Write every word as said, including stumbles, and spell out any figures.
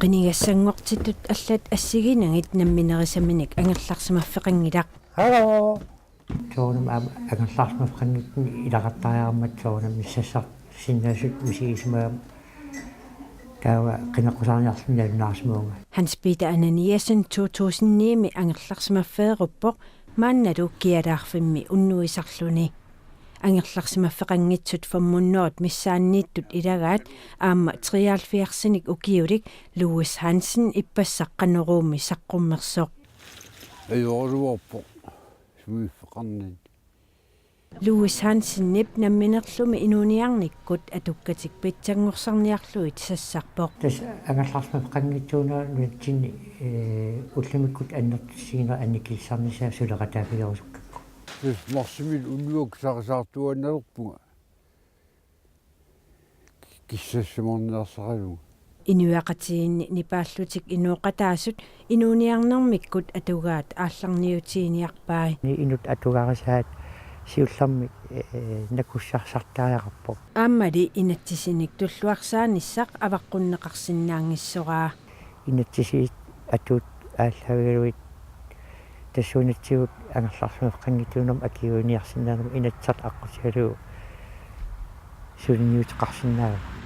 Qinigassanngortitut allat assiginagit namminerisaminik angerlarsimaffeqanngilaq. Hallo. Soorunami aamma angerlarsimaffeqanngitsumik ilaqartariaqarmat soorunami missassarsinnaasut misigisimagama taava qineqqusaarniarluni nalunaarsimagunga. Hans Peter Ananiassen to tusind ni-mi angerlarsimaffeeruppoq maannalu kialaarfimmi unnuisarluni. Angerlarsimaffeqanngitsut fem hundrede missaanniittut ilagaat aamma treoghalvfjerdsinik ukiulik Louis Hansen ippassaq Qanoruumi saqqummersoq. Ajoraluarpoq sumiiffeqarnani. Louis Hansenip namminerlumi inuuniarnikkut atukkatik pitsanngorsarniarlugit sassarpoq. Tassa angerlarsimaffeqanngitsuunerup nunatsinni, ee, ullumikkut annertusiineq annikillisarnissaa suleqataaffigerusukkakku. Tassa marsimiit unnuaq saqqummersaartuaannalerpunga. Kissassumarniarsaralugu. Inuiaqatigiinni nipaallutik inooqataasut inuuniarnermikkut atugaat aallarniutiiniarpai. Ni inut atugarisaat siullermik, ee, nakussarsartariaqarpoq. Aammali inatsisinik tulluarsaanissaq avaqqunneqarsinnaanngissoraa. Inatsisiit atuut aallaavigalugit tassuunatsigut angerlarsimaffeqanngitsuunermut akiuiniarsinnaanermut inatsisartut aqqutigalugu suliniuteqarsinnaavagut.